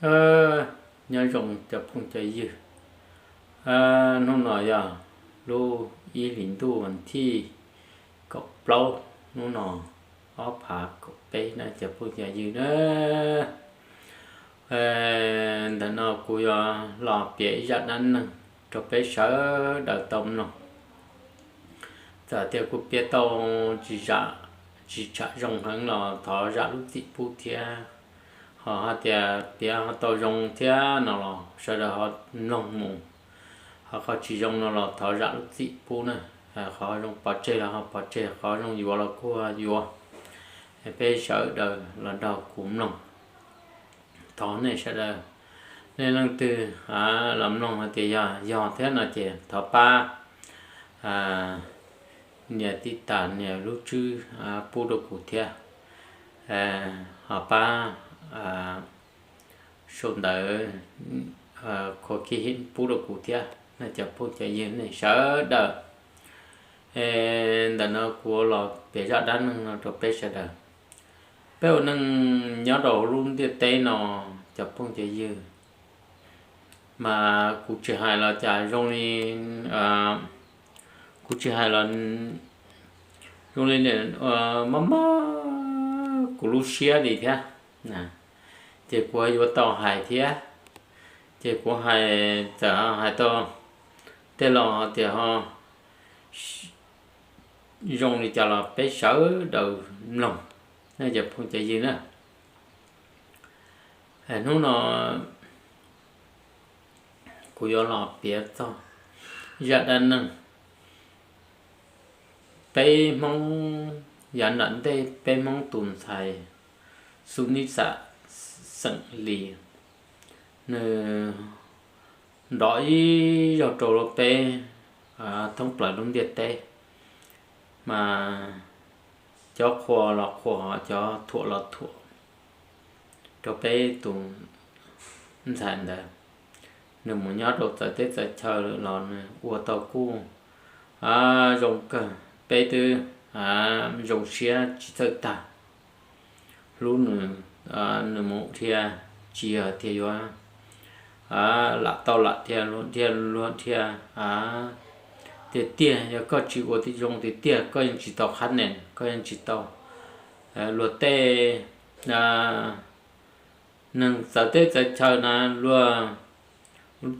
Nyob zoo cov phooj cov ywg, hnub no yog lub ib hlis ntuj vas thij kaum plaub, hnub no ob phav kaum peb na cov phooj cov ywg na. Ntawm no kuv yuav los piav ib zaj dab neeg rau peb sawv daws tau mloog. Txawm tias kuv piav tau tsis zam, tsis tsham zoo heev los thov zam lub txim pub thiab. Ho hais tias piav ho tau zoo thiab no los sawv daws ho mloog mus, ho qhov tsis zoo no los thov zam lub txim pub na. Qhov zoo pov tseg los ho pov tseg, qhov zoo yuav los kuj yuav. Peb sawv daws los nrog kuv mloog. Thov nej sawv daws, nej leej twg los mloog hais tias yog yog thiab no ces thov pab nias tib tas nias lub tswb pub rau kuv thiab. Ho pab sau ntawv khua kij him pub rau kuv thiab na cov phooj cov ywg nej sawv daws. Ntawm no kuv los piav zaj dab neeg no rau peb sawv daws. Peb ua neej nyob rau hauv lub ntiaj teb no cov phooj cov ywg, mas kuv tsis hais los cas zoo li, kuv tsis hais los zoo li mob mob kuv lub siab li thiab. Ces kuv yuav tau hais thiab, ces kuv hais txawm hais tau tej lo tias ho zoo li cas los peb sawv daws mloog, cov phooj cov ywg na. Hnub no kuv yuav los piav txog zaj dab neeg peb Hmoob, yav nram ntej peb Hmoob tus ntxhais Xu Nib Xam xeem Lis, nws nrov ib zaug rau peb thoob plaws lub ntiaj teb, mas cov qhua los qhuas, cov thuam los thuam rau peb tus ntxhais ntawd. Nws mus nyob rau txawv teb txawv chaw los nws ua tau kuj zoo kawg, peb twb zoo siab tsis txawj tag. Hlub nws, nws mus dhia tsis yog tias yuav lam tau lam dhia, luag dhia luag dhia. Tiag tiag yog koj tsis ua zoo tiag tiag koj yeej tsis tau qhab nees, koj yeej tsis tau luag tej neeg txawv teb txawv chaw na, luag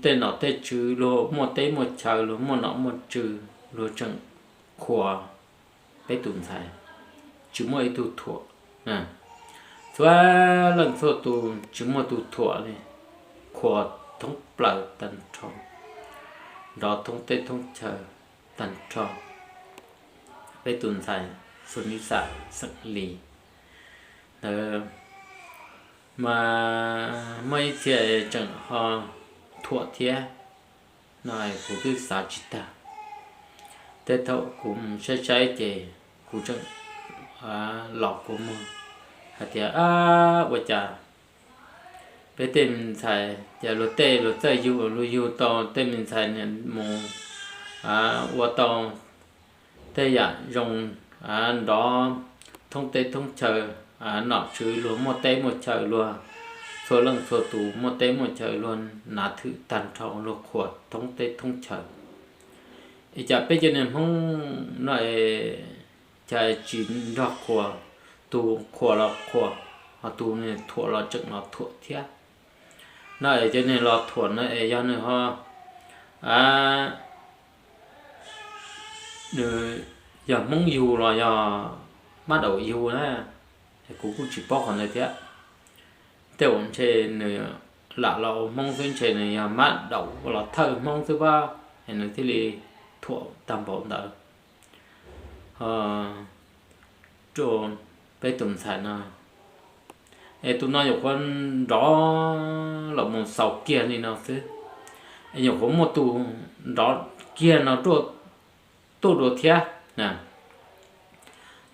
tej nom tej tswv, luag muaj teb muaj chaw, luag muaj nom muaj tswv, luag tseem qhuas peb tus ntxhais, tsis muaj ib tug thuam. Txhua leej txhua tus tsis muaj tus thuam li, qhuas thoob plaws tag nrho, nrov thoob teb thoob chaw tag nrho. Peb tus ntxhais Xu Nib Xam xeem Lis ntawd mas muaj ib txhia tseem ho thuam thiab no, kuv twb xav tsis tag. Tej thaum kuv mus saib saib ces kuv tseem los kua muag hais tias, ab, ua cas peb tej me ntxhais ces luag tej luag txawj yug, luag yug tau tej me ntxhais niam mus ua tau tej yam zoo, nrov thoob teb thoob chaw, nom tswv luag muaj teb muaj chaw, luag txhua leej txhua tus muaj teb muaj chaw, luag nav thwm tag nrho, luag qhuas thoob teb thoob chaw. Es cas peb cov niag Hmoob no es cas tsis nrog qhuas, tus qhuas los qhuas, ho tus niag thuam los tseem los thuam thiab. No es cov niag los thuam no es yog nws ho, nws yog Hmoob yug los yog mab daum yug na, kuv kuj tsis paub qhov ntawd thiab. Tej zaum ntshe nws lam los ua Hmoob xwb, ntshe nws yog mab daum los thawj Hmoob xwb pab es nws thiaj li thuam tag npaum ntawd rau peb tus ntxhais no. Es tus no nyuam qhuav nrov los mus xaus kiag li no xwb, es nyuam qhuav muaj tus nrov kiag no tuaj dua thiab.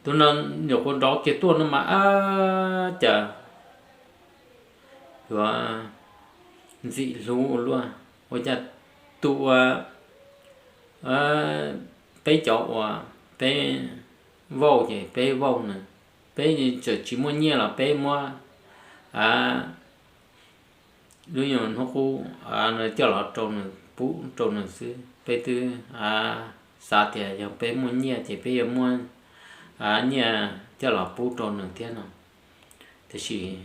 Tus no nyuam qhuav nrov kiag tuaj no mas ab cas yuav ntxim hlub ua luaj, ua cas tus uas peb cov uas peb vauj ces peb vauj nws, peb txawm tsis muaj nyiaj los peb muab lub nyuag hnub qub no coj los rau nws, pub rau nws xwb. Peb twb xav tias yog peb muaj nyiaj ces peb yuav muab nyiaj coj los pub rau nws thiab no. Tiam sis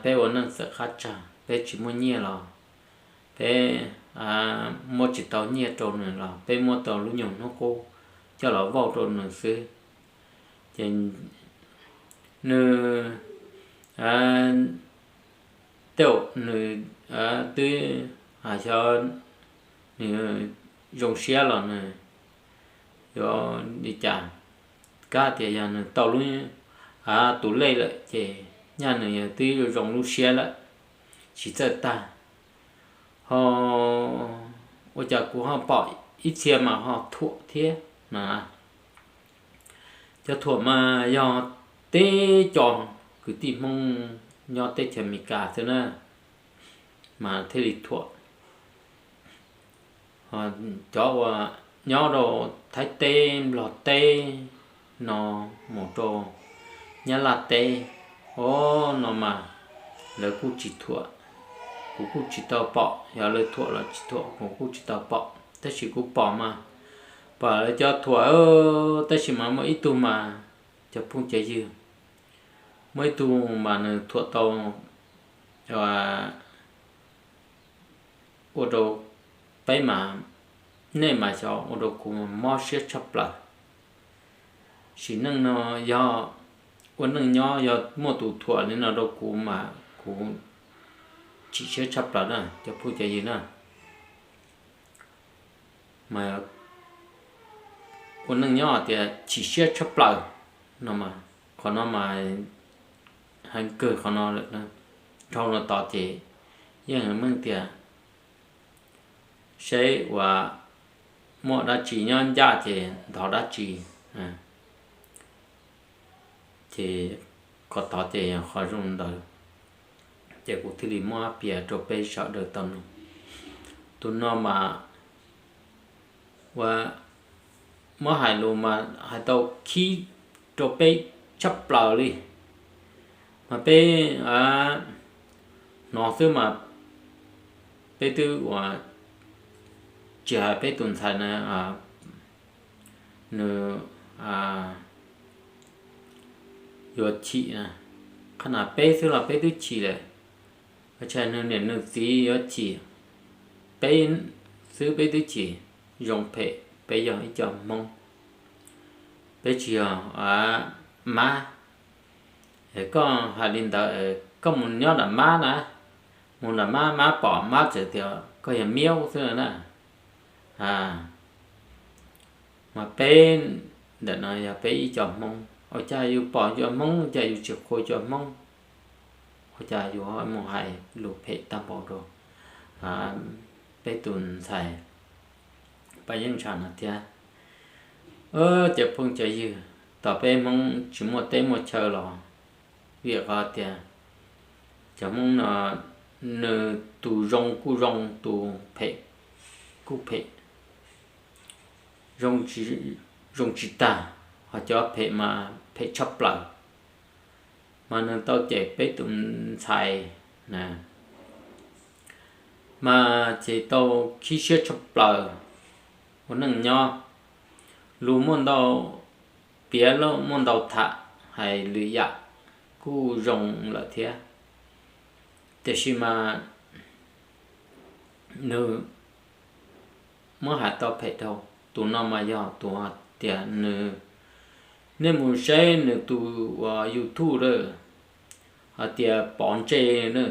peb ua neej txawm qab tsag, peb tsis muaj nyiaj los peb muab tsis tau nyiaj rau nws los peb muab tau lub nyuag hnub qub coj los vauj rau nws xwb. Ces nws, tej zaum nws twb xyov nws zoo siab los nws yuav li cas. Kab tias yog nws tau lub, tus lej lawm ces nyaj nws yog twb zoo lub siab lawm, tsis txawj tag. Ho ua cas kuv ho pom ib txhia mas ho thuam thiab no. Cov thuam mas yog teb co kwv tij Hmoob nyob teb chaws Amelikas xwb na mas thiaj li thuam. Cov uas nyob rau Thaib teb, Nplog teb no mus rau Nyab Laj teb, o, no mas lawv kuj tsis thuam, kuv kuj tsis tau pom. Yog lawv thuam los tsis thuam kuv kuj tsis tau pom, tab sis kuv pom mas pom lawv cov thuam, tab sis mas muaj ib tug mas cov phooj cov ywg, muaj ib tug mas nws thuam tau ua rau peb mas, nej mas xyov, ua rau kuv mob siab tshaj plaws. Sim neej no yog ua neej nyob yog muaj tus thuam li no rau kuv mas kuv chim siab tshaj plaws na cov phooj cov ywg na. Mas ua neej nyob tias chim siab tshaj plaws no mas, qhov no mas heev kawg qhov no lawm. Dhau no tod ces yeej meej tias seb uas muaj dab tsi nyob ncaj ces ntov dab tsi, ces qhov tod ces yog qhov zoo ntawd. Ces kuv thiaj li muab piav rau peb sawv daws tau mloog. Tus no mas ua, muab hais lus mas hais tau khib rau peb tshaj plaws li. Mas peb hnov xwb mas peb twb ua, tsis hais peb tus ntxhais na, nws yuav chim, qhov no peb xwb los peb twb chim lawm, ua cas nws niam nws txiv yuav chim, peb xwb peb twb chim. Zoo phem peb yog ib co Hmoob, peb tsis yog mab. Koj hais li ntawd, koj mus nyob nram mab na, mus nram mab, mab pom mab txawm tias koj yog miaub xwb na. Mas peb ntawm no yog peb ib co Hmoob, ua cas yus pom cov Hmoob ua cas yus tsis qhuas cov Hmoob, ua cas yus mus hais lus phem tag npaum rau peb tus ntxhais Paj Yeej Ntsha no thiab. Cov phooj cov ywg, tom peb Hmoob tsis muaj teb muaj chaw los vim qhov tias cov Hmoob no nws tus zoo kuj zoo, tus phem kuj phem, zoo tsis tag, ho cov phem mas phem tshaj plaws. Mas nws tau cem peb tus ntxhais na, mas ces tau khib siab tshaj plaws. Ua neej nyob lus muaj ntau piav, lus muaj ntau tham, hais lwm yam kuj zoo lawm thiab, tiam sis mas nws muab hais tau phem dhau. Tus no mas yog tus hais tias nws, nej mus saib nws tus uas YouTube lawm, hais tias Pov Ntse na,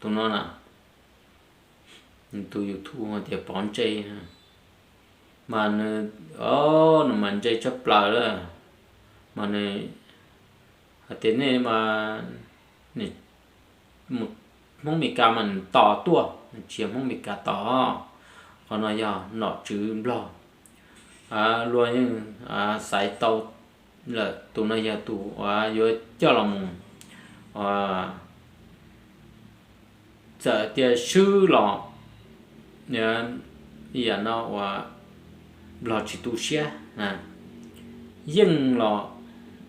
tus no na, nws tus YouTube hais tias Pov Ntse, mas nws, nws mas ntse tshaj plaws lawm, mas nws hais tias nej mas, nws mus Hmoob Mes Kas mas nws tos tuaj, nws tsis yog Hmoob Mes Kas tos. Qhov no yog nom tswv Nplog, luag yeej xaiv tau lawm, tus no yog tus uas yuav coj los mus, txawm tias swb los yam no uas Nplog tsis tu siab, yeej los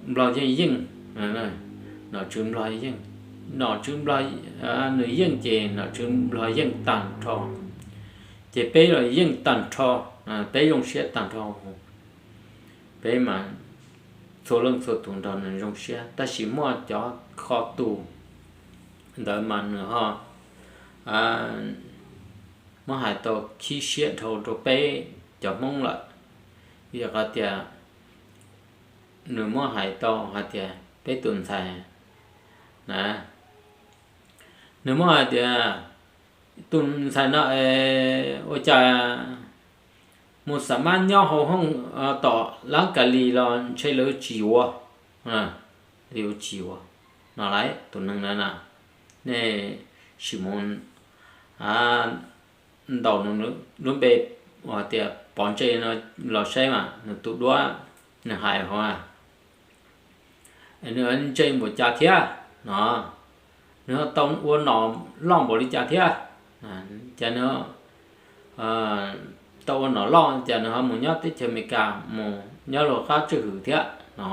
Nplog yeej yeej, nom tswv Nplog yeej. nom tswv nplog, nws yeej ces nom tswv nplog yeej tag nrho, ces peb los yeej tag nrho, peb zoo siab tag nrho. Peb mas txhua leej txhua tus nrog nws zoo siab, tab sis muaj cov kho tus ntawd mas nws ho muab hais tau khib siab dhau rau peb cov Hmoob lawm. Vim qhov tias nws muab hais tau hais tias peb tus ntxhais na, nws muab hais tias tus ntxhais no ua cas mus xam mab nyob hauv hooj tom lab ka lis los ntshe lawv tsis yuav, lawv tsis yuav no lauj. Tus neeg na, nej sim mus ntaus nws lub npe uas tias Pov Ntse no los saib mas nws tus duab nws hais hauv, nws ntse npaum cas thiab no, nws tau ua nom loj npaum li cas thiab, cas nws tau ua nom loj cas nws ho mus nyob teb chaws Amelikas mus nyob luag qab tswj hwm thiab no,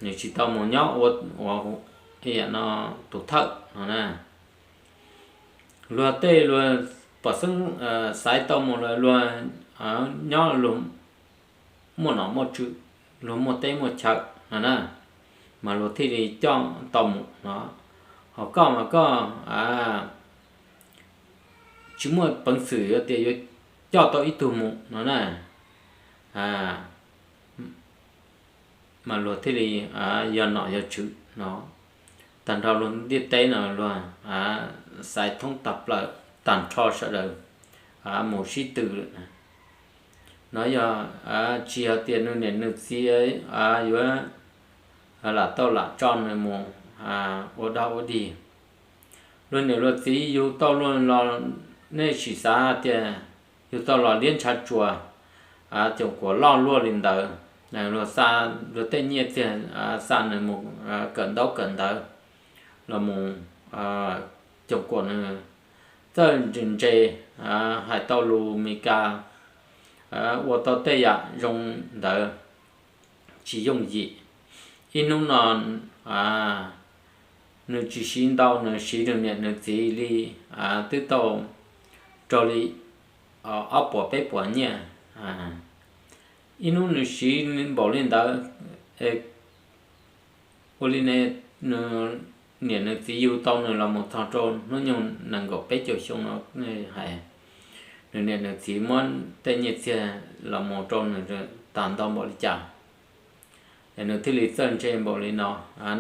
nws tsis tau mus nyob ua, ua no tus thawj no na. Luag tej luag pom xeeb xaiv tau mus lawm luag nyob luag muaj nom muaj tswv, luag muaj teb muaj chaw no na, mas luag thiaj li coj tau mus no. Ho koj mas koj tsis muaj peev xwm yuav tias yuav coj tau ib tug mus no na, mas luag thiaj li yog nom yog tswv no. Tag nrho luag ntiaj teb no luag xaiv thoob tag plaws tag nrho sawv daws mus sib tw lawm. No yog tsis yog tias nws niam nws txiv yuav lam tau lam tso nws mus ua dog ua dig. Luag niam luag txiv yug tau luag los, nej sim xav tias yug tau los liab ntsha tsuas, coom kuam loj luaj li ntawd, luag xa luag tej nyiaj txiag, xa nws mus kawm ntaub kawm ntawv los mus, coom kuam nws txawj ntse, hais tau lus Meskas, ua tau tej yam zoo ntawd tsis yooj yim. Ib hnub no nws tsis siv ntau, nws siv nws niam nws txiv li twb tau raug li ob puas peb puas nyiaj. Ib hnub nws siv npaum li ntawd, ua li ne, nws niam nws txiv yug tau nws los mus txog rau hnub nyoog nees nkaum peb caug xyoo no, hais nws niam nws txiv muab tej nyiaj txiag los mus rau nws tag ntau npaum li cas, es nws thiaj li txawj ntse npaum li no,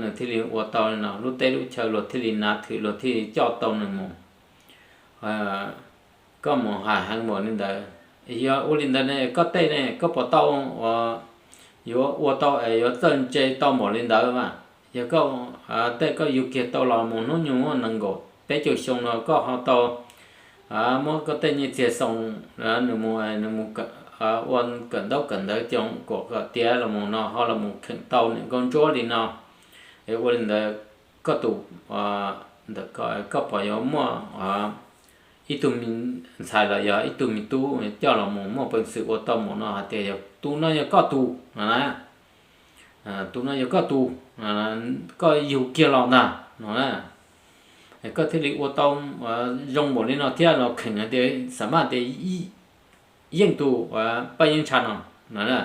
nws thiaj li ua tau li no. Lub teb lub chaw luag thiaj li nav thwm, luag thiaj li coj tau nws mus. Koj mus hais heev npaum li ntawd, yog ua li ntawd ne koj tej ne koj puas tau uas yuav ua tau es yuav txawj ntse tau npaum li ntawd mas? Yog koj tej koj yug kiag tau los mus hnub nyoog nees nkaum peb caug xyoo no koj ho tau muab koj tej nyiaj txiag xoo nws mus, nws mus ua kawm ntaub kawm ntawv coom kuam kom tiav los mus no ho los mus kheem tau niam nkauj ntsuab li no, es ua li ntawd koj tus ntawm koj puas yuav muaj ib tug me ntxhais los yog ib tug me tub coj los mus muaj peev xwm ua tau npaum no hais tias yog tus no yog koj tus no na, tus no yog koj tus, koj yug kiag los ntag no na, koj thiaj li ua tau zoo npaum li no thiab los kheem hais tias xam maj tias yeej tus Paj Yeeb Ntsha no no na.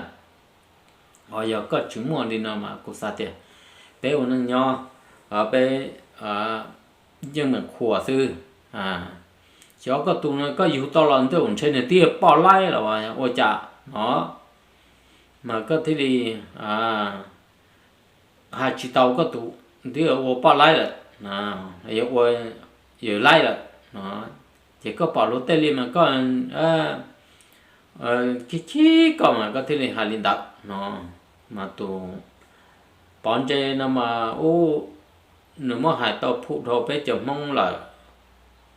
Ho yog koj tsis muaj li no mas kuv xav tias peb ua neej nyob, peb yeej meem qhuas xwb. Xyov koj tus no koj yug tau los ntshe nws twb yog poj laib los ua cas no, mas koj thiaj li hais tsis tau koj tus twb ua poj laib lawm, yog ua yawg laib lawm no. Ces koj pom luag tej li mas koj khib khib koj mas koj thiaj li hais li ntawd no. Mas tus Pov Ntse no mas ub, nws muab hais tau phum dhau peb cov Hmoob lawm.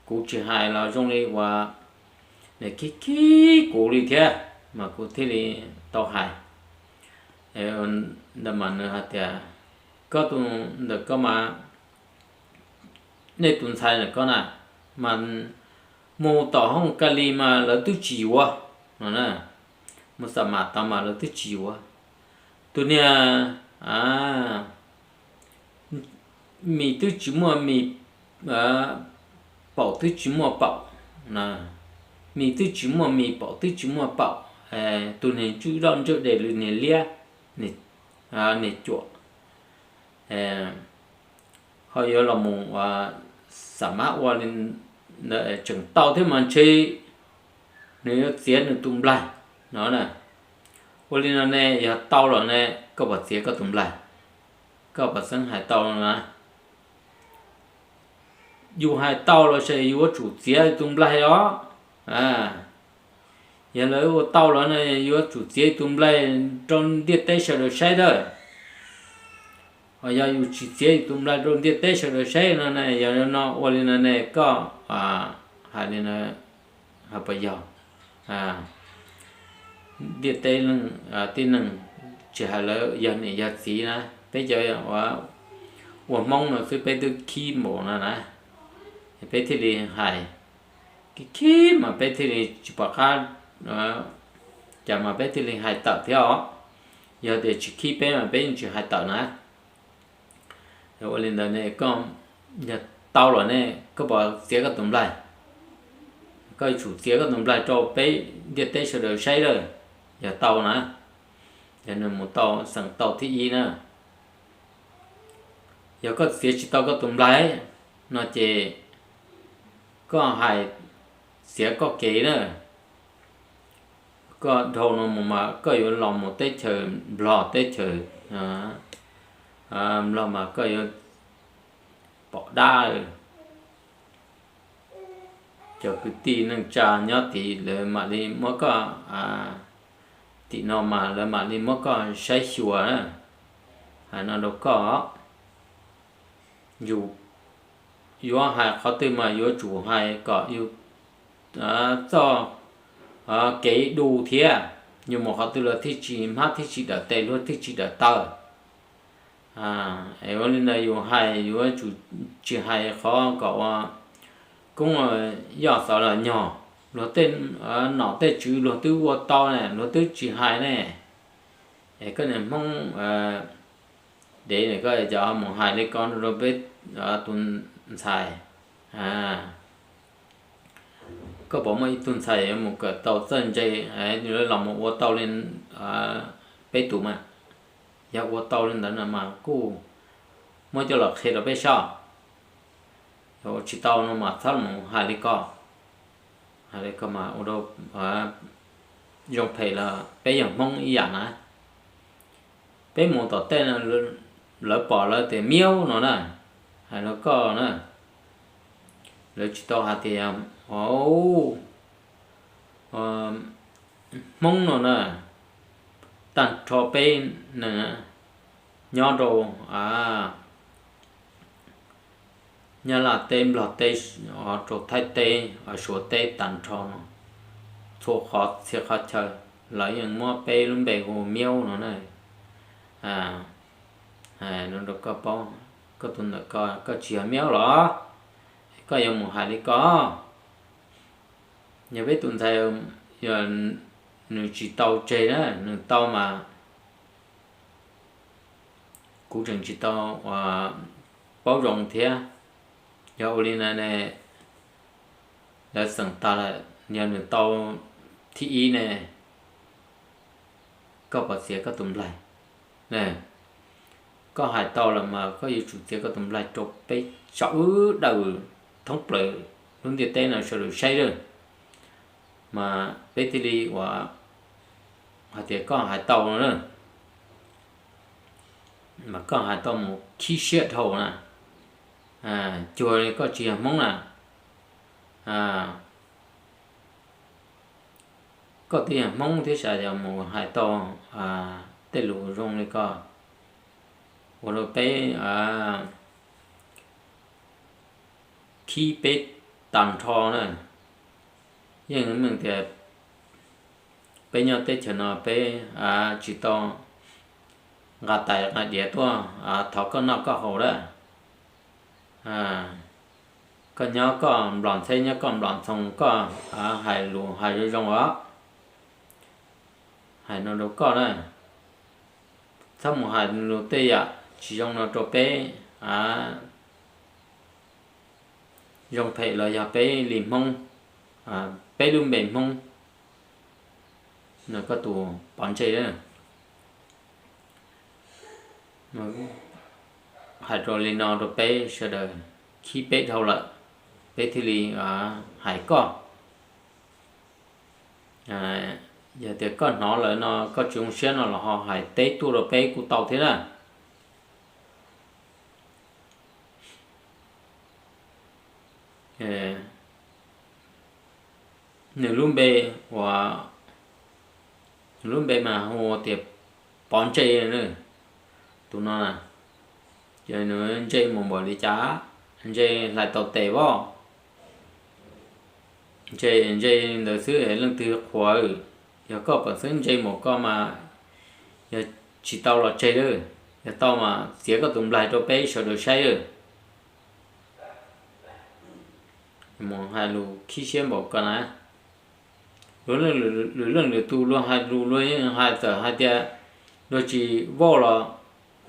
Kuv tsis hais los zoo li uas nws khib khib kuv li thiab, mas kuv thiaj li tau hais. Ntawd mas nws hais tias koj tus ntawm koj mas, nej tus ntxhais ntawm koj na, mas mus tom hooj Ka Lis mas lawv twb tsis yuav no na, mus xam mam tod mas lawv twb tsis yuav. Tus niag mis twb tsis muaj mis, paum twb tsis muaj paum, mis twb tsis muaj mis, paum twb tsis muaj paum. Tus niag ntswj roj ntswj dej lwm niag liab, niag cuam, ho yuav los mus ua, xam mab ua li ntawd tseem tau thiab mas ntshe nws yuav txiav nws tus nplaig no na. Ua li no ne, yog tau los ne, koj puas txiav koj tus nplaig? Koj puas xeeb hais tau na? Yus hais tau los ces yus yuav tsum txiav tus nplaig os. Yog lawv ua tau los ne, yuav tsum txiav tus nplaig rau ntiaj teb sawv daws saib lawm. Ho yog yus tsis txiav yus tus nplaig rau ntiaj teb sawv daws saib no ne, yog no ua li no ne, koj hais li no ho puas yog? Ntiaj teb tib neeg, tsis hais lawv yog niam yog txiv na, peb cov ua Hmoob no xwb peb twb khib npaum no na, peb thiaj li hais, khib khib mas peb thiaj li tsis pom qab, cas mas peb thiaj li hais tawm thiab os. Yog tias tsis khib peb mas peb yeej tsis hais tawm na. Ua li ntawd ne, koj yog tau los ne, koj puas txiav koj tus nplaig? Koj yuav tsum txiav koj tus nplaig rau peb ntiaj teb sawv daws saib lawm, yog tau na. Yog nws mus tau xeem tau thib ib na, yog koj txiav tsis tau koj tus nplaig no ces koj hais txiav koj kev na. Koj dhau no mus mas koj yuav los mus teb chaws Nplog, teb chaws Nplog mas koj yuav pom dab. Cov kwv tij neej tsa nyob tid lawv mam li muab koj, tim no mas lawv mam li muab koj saib xyuas na. Hais no rau koj, yus yuav hais qhov twg mas yuav tsum hais kom yus txoj kev du thiab, yus mus qhov twg los thiaj tsis hmab thiaj tsis dawm tes, luag thiaj tsis dawm taw. Es ua li ntawd yus hais yuav tsum tsis hais qhov kom ua koob yoj xov los nyog, luag tej nom tej tswv luag twb ua tau ne, luag twb tsis hais ne. Es koj niag Hmoob dev ne, koj cov mus hais li ko rau peb tus ntxhais, koj puas muaj ib tug ntxhais yuav mus kawm tau txawj ntse, los mus ua tau li peb tus mas? Yog ua tau li ntawd no mas kuj muab coj los qhia rau peb saib. Yog ua tsis tau no mas txhob mus hais li ko. Hais li ko mas ua rau zoo phem los peb yog Hmoob ib yam na. Peb mus tom tej no lawv pom lawv tias miaub no na, hais rau koj na, lawv tsis tau hais tias Hmoob no na, tag nrho peb neeg nyob rau Nyab Laj teb, Nplog teb, rau Thaib teb, Suav teb tag nrho no, txhua qhov txhia qhov chaw lawv yeej muab peb lub npe hu miaub no na. Hais no rau koj paub, koj tus ntawm ko koj tsis yog miaub los? Koj yuav mus hais li ko. Yog peb tus ntxhais, yog nws tsis tau tseg na, nws tau mas kuv tseem tsis tau paub zoo thiab. Yog ua li no ne, lawv xeem tas lawm, yog nws tau thib ib ne, koj puas txiav koj tus nplaig? Koj hais tau los mas koj yuav tsum txiav koj tus nplaig rau peb sawv daws thoob plaws lub ntiaj teb no sawv daws saib lawm, mas peb thiaj li ua hais tias koj hais tau no na. Mas koj hais tau mus khib siab dhau na, cuag li koj tsis yog Hmoob na. Koj twb yog Hmoob thiab, xav yog mus hais tau tej lus zoo li ko, ua rau peb khib peb tag nrho na. Yeej meej tias peb nyob teb chaws no peb tsis tau nqa tais nqa diav tuaj thov koj noj koj haus lawm. Koj nyob koj nplom ntxheb, nyob koj nplom ntxhoo, koj hais lus hais zoo zoo os. Hais no rau koj na, txhob mus hais lus tej yam tsis zoo no rau peb zoo phem los yog peb li Hmoob, peb lub npe Hmoob no koj tus pov ntsej. Hais rau li no rau peb sawv daws khib peb dhau lawm, peb thiaj li hais koj. Yog tias koj hnov lawm no koj tsis zoo siab no los ho hais teb tuaj rau peb kuj tau thiab na. Nws lub npe uas, nws lub npe mas hu tias Pov Ntsej. Tus no ces nws ntsej mus npaum li cas, ntsej hlais tau tes voj, ntsej ntsej ntawd xwb leej twg qhuas. Yog koj pom xeeb ntsej mus koj mas yog tsis tau los tseg lawm, yog tau mas txiav koj tus nplaig rau peb sawv daws saib lawm. Mus hais lus khib siab npaum ko na. Luag lwm leej lwm tus luag hais lus luag yeej hais txawm hais tias luag tsis vauj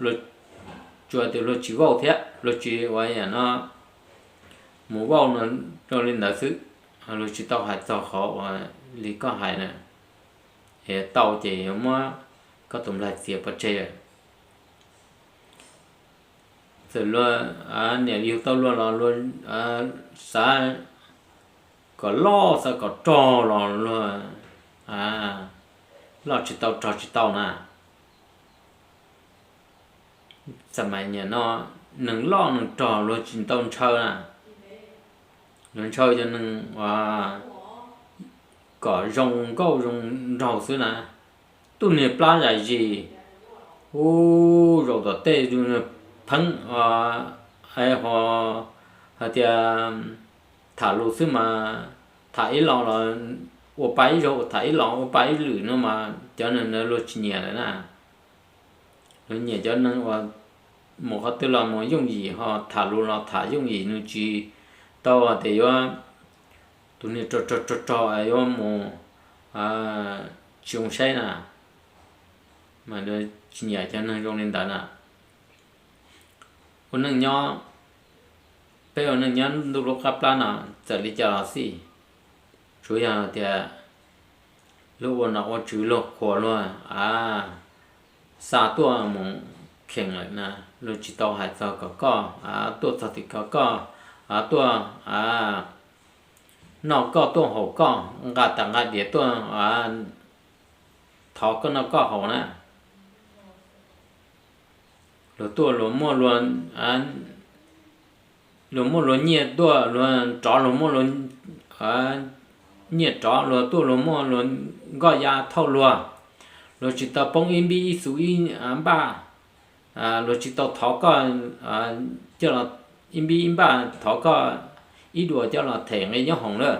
los, tsuas tias luag tsis vauj thiab luag tsis ua yam no mus vauj no rau li ntawd xwb, luag tsis tau hais txog qhov uas li koj hais na, es tau ces yuav muab koj tus nplaig txiav pov tseg lawm. Txawm luag niam yug tau luag los luag xav kom loj xav kom rog los luag loj tsis tau rog tsis tau na. Xam mais niam no neeg loj neeg rog luag tsis tau ntshaw na, luag ntshaw cov neeg kom zoo nkauj zoo nraug xwb na. Tuj niag plab zais zis, ub, zaum tom tej pheeb, ho hais tias tham lus xwb mas tham ib los los ua pa ib zaug, tham ib los ua pa ib lwm no mas cov neeg ntawd luag tsis nyiam lawm na. Luag nyiam cov neeg uas mus qhov twg los mus yooj yim, ho tham lus los tham yooj yim, nws tsis tau tias yuav tus niag rog rog rog yuav mus tsis zoo saib na. Mas tsis nyiam cov neeg zoo li ntawd na. Ua neej nyob, peb ua neej nyob ntuj lub qab plab no txawm li cas los xij, tsuav yog tias luag ua nom ua tswv luag qhuas luag a, xa tuaj mus kheem lawm na, luag tsis tau hais txog kom koj a tuaj txog tim ko koj a tuaj a noj koj tuaj haus koj, nqa tas nqa diav tuaj a thov koj noj koj haus na. Luag tuaj luag muaj luag, luag muaj luag nyiaj tuaj, luag rov luag muaj luag nyiaj rov, luag tuaj luag muaj luag nkoj ya thauj luag, luag tsis tau poob ib npib ib xu ib npaj, luag tsis tau thov koj coj los ib npib ib npaj thov koj ib duas coj los them nqe nyob hoom lawm.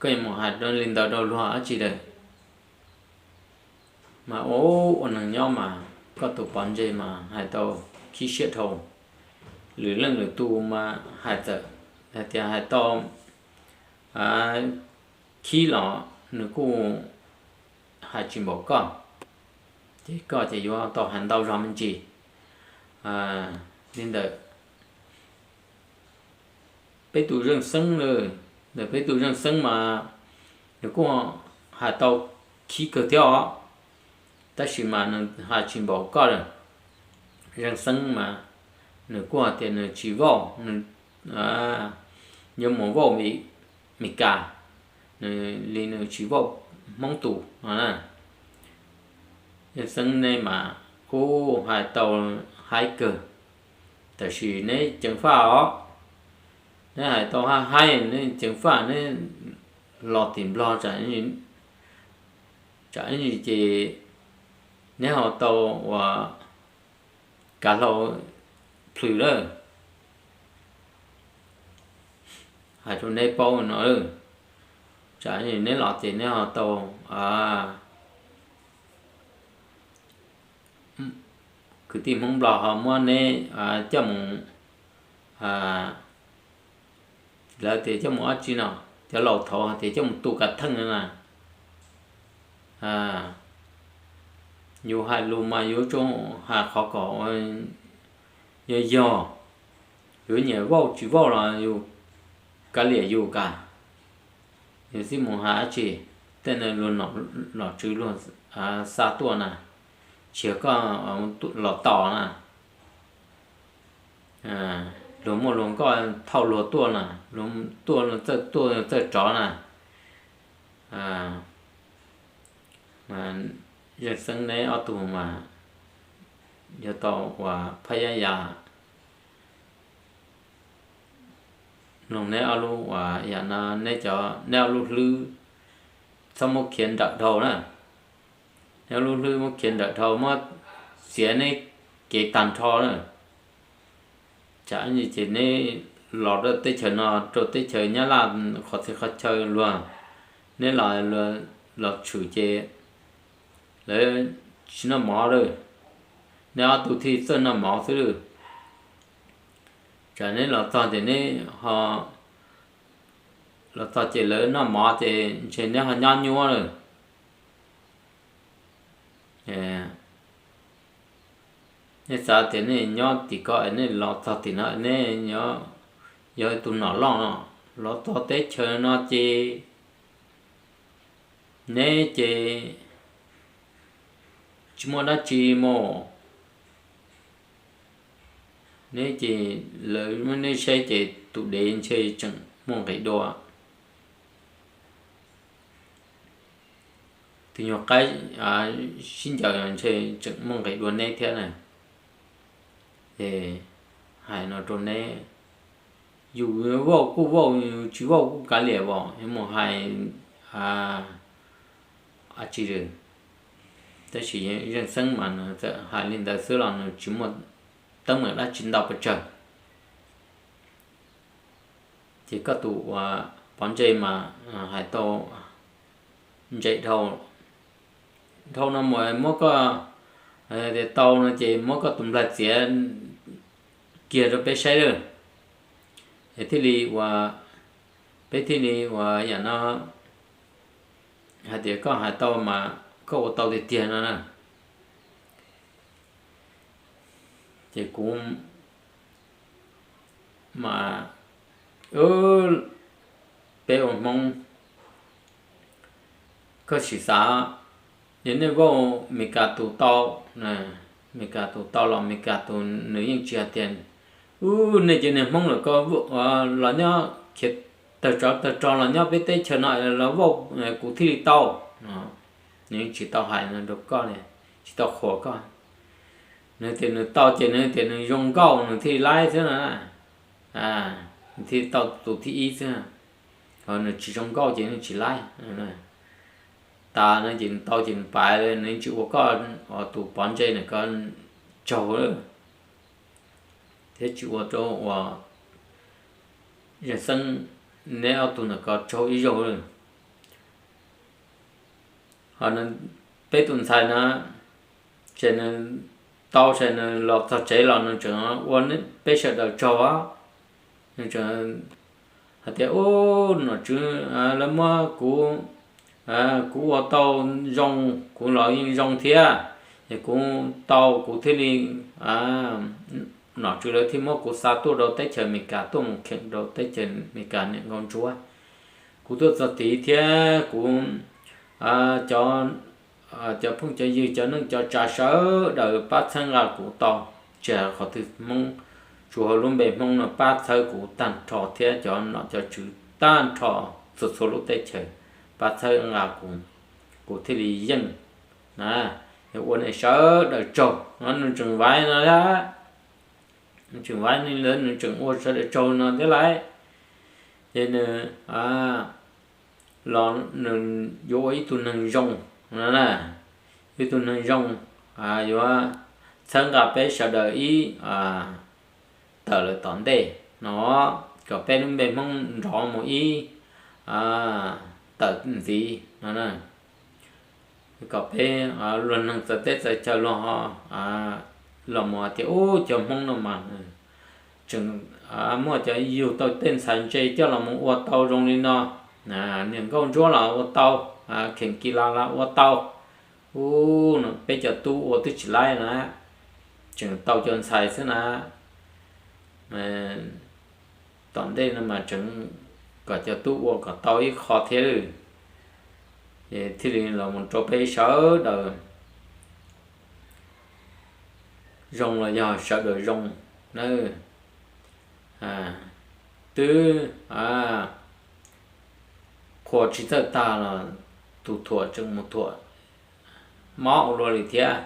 Koj yuav mus hais li ntawd rau luag dab tsi lawm? Mas ua ua neeg nyob mas koj tus pov ntsej mas hais tau khib siab dhau. Lwm leej lwm tus mas hais txawm hais tias hais tau khib los nws kuj hais tsis npaum koj, ces koj ces yuav tau hais ntau zog me ntsis. Li ntawd peb tus zeej xeeb, ntawm peb tus zeej xeeb mas nws kuj hais tau khib kawg thiab os, tab sis mas nws hais tsis npaum koj lawm. Zeej xeeb mas nws kuj hais tias nws tsis vauj, nws yuav mus vauj Meskas, nws li nws tsis vauj Hmoob tus no na. Zeej xeeb nej mas kuj hais tau haib kawg, tab sis neb ceev faj os. Neb hais tau haib haib, neb ceev faj, neb los tim Nplog tsam ib ntsis ces neb ho tau uas kav hlau plhws lawm. Hais rau neb paub no, tsam neb los ces neb ho tau kwv tij Hmoob Nplog ho muab neb coj mus, lawv tias coj mus dab tsi no, cov laus thaud tias coj mus tu kav theej no na. Yus hais lus mas yuav tsum hais qhov kom Yog yog, yus nyiam vauj tsis vauj los yus kav liam yus kas, yus txib mus hais dab tsi, tej no luag nom tswv luag xa tuaj na, tsis yog koj los tos na. Luag muaj luag nkoj thauj luag tuaj na, luag tuaj txawj tuaj txawj rov na. Mas Zeej Xeeb neb ob tug mas yog tau uas phab yab yas, mloog neb ob lub uas yam no, neb cov, neb ob lub hlwb txhob muab khiav nrawm dhau na. Neb ob lub hlwb muab khiav nrawm dhau, muab txiav neb kev tag nrho na. Tsam ces neb los rau teb chaws no, rau teb chaws Nyab Laj qhov txhia qhov chaw luag, neb los, los tshwm ces lawv tsis noj mov lawm, neb ob tug thiaj txawj noj mov xwb lawm. Tsam neb los txog ces neb ho, los txog ces lawv noj mov ces ntshe neb ho nyob nyuab lawm. Nej xav tias nej nyob tim ko, nej los txog tim no, nej yog tus nom loj no, los txog teb chaws no ces neb ces tsis muaj dab tsi mus. Neb ces lawv muab neb saib ces tus dev ntshe tseem muaj nqis dua, tus nyuag qaib sib ncaws ntshe tseem muaj nqis dua neb thiab na. Es hais no rau neb, yus vauj kuj vauj, yus tsis vauj kuj kav liam os, yuav mus hais dab tsi. Tab sis Zeej Xeeb mas nws txawm hais li ntawd xwb los nws tsis muaj teeb meem dab tsi ntau pes tsawg. Ces koj tus uas pov ntse mas hais tau ntse dhau, dhau no mus muab koj, tias tau no ces muab koj tus nplaig txiav kiag rau peb saib lawm. Es thiaj li uas, peb thiaj li uas yam no hais tias koj hais tau mas koj ua tau tiag tiag no na. Ces kuv mas, peb ua Hmoob, koj sim xav, yog nej vauj Meskas tus tau, Meskas tus tau los Meskas tus nws yeej tsis hais tias, u, nej cov niag Hmoob lawm ko los nyob khiav tawg tsov tawg rog los nyob peb teb chaws no los vauj kuv thiaj li tau. Nws yeej tsis tau hais no rau koj li, tsis tau qhuas koj. Nws tias nws tau ces nws tias nws zoo nkauj nws thiaj li laib xwb na. Nws thiaj tau tus thib ib xwb. Ho nws tsis zoo nkauj ces nws tsis laib. Tas no ces nws tau ces nws pais, nws tsis ua koj tus pov ntse ntawm ko tsaug lawm, thiab tsis ua rau uas Zeej Xeeb neb ob tug ntawm ko tsaug ib zaug lawm. Ho peb tus ntxhais na, ces nws tau ces nws los txog tsev los nws tseem ua peb sawv daws tsaug. Nws tseem hais tias, u, nom tswv, lawv muab kuv, kuv ua tau zoo, kuv los yeej zoo thiab, es kuv tau kuv thiaj li, nom tswv lawv thiaj muab kuv xa tuaj rau teb chaws Amelikas tuaj mus kheem rau teb chaws Amelikas niam nkauj ntsuab. Kuv tuaj txog tid thiab kuv cov phooj cov ywg cov neej cov tsav sawv daws pab txhawb nqa kuv tau, tsis hais qhov twg Hmoob, tsuas hauv lub npe Hmoob no pab txhawb kuv tag nrho thiab cov nom cov tswv tag nrho txhua txhua lub teb chaws pab txhawb nqa kuv, kuv thiaj li yeej na. Ua nej sawv daws tsaug no nws tseem vaiv no thiab, nws tseem vaiv li ntawd nws tseem ua sawv daws tsaug no thiab lauj. Ces nws los nws yuav ua ib tug neeg zoo no na, ib tug neeg zoo yuav txhawb nqa peb sawv daws ib tawm lawm tom ntej no, kom peb lub npe Hmoob nrov mus ib tawm ntxiv no na. Kom peb luag neeg txawv teb txawv chaw luag ho los mus hais tias ub cov Hmoob no mas tseem muaj cov yug tau tej ntxhais ntse coj los mus ua tau zoo li no, niam nkauj ntsuab los ua tau, kheem kis las los ua tau. Ub, peb cov tub ua twb tsis laib na, tseem tau cov ntxhais xwb na. Tom ntej no mas tseem kom cov tub ua kom tau ib qho thiab lawm, ces thiaj li los mus rau peb sawv daws zoo los yog sawv daws zoo na. Twb qhua tsis txawj tag los tus thuam tseem mus thuam mob ua luaj li thiab.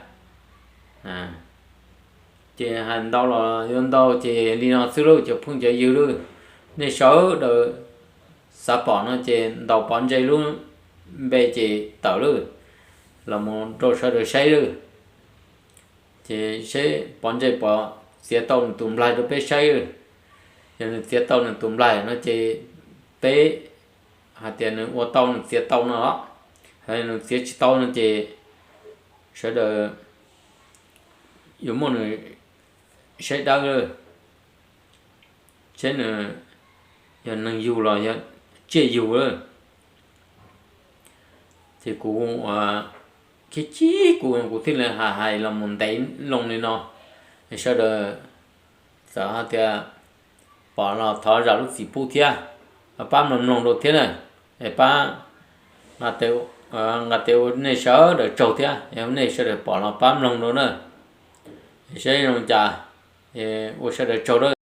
Ces hais ntau los yuav ntau, ces li no xwb lauj cov phooj cov ywg lauj. Nej sawv daws xav pom no ces ntaus pov ntse lub npe ces tawm lawm, los mus rau sawv daws saib lawm. Ces seb pov ntse pov txiav tau nws tus nplaig rau peb saib lawm. Yog nws txiav tau nws tus nplaig no ces peb hais tias nws ua tau nws txiav tau no los, nws txiav tsis tau no ces sawv daws yuav muab nws saib dawb lawm, seb nws yog neeg yug los yog tsiaj yug lawm. Ces kuv khib khib kuv, kuv thiaj li hais hais los mus ntev loo li no. Sawv daws txawm hais tias pom los thov zam lub txim pub thiab, pab mloog mloog rau thiab na. Es pab nqa tes ua nej sawv daws tsaug thiab, nej sawv daws pom los pab mloog rau na. Saib zoo cas, ua sawv daws tsaug na.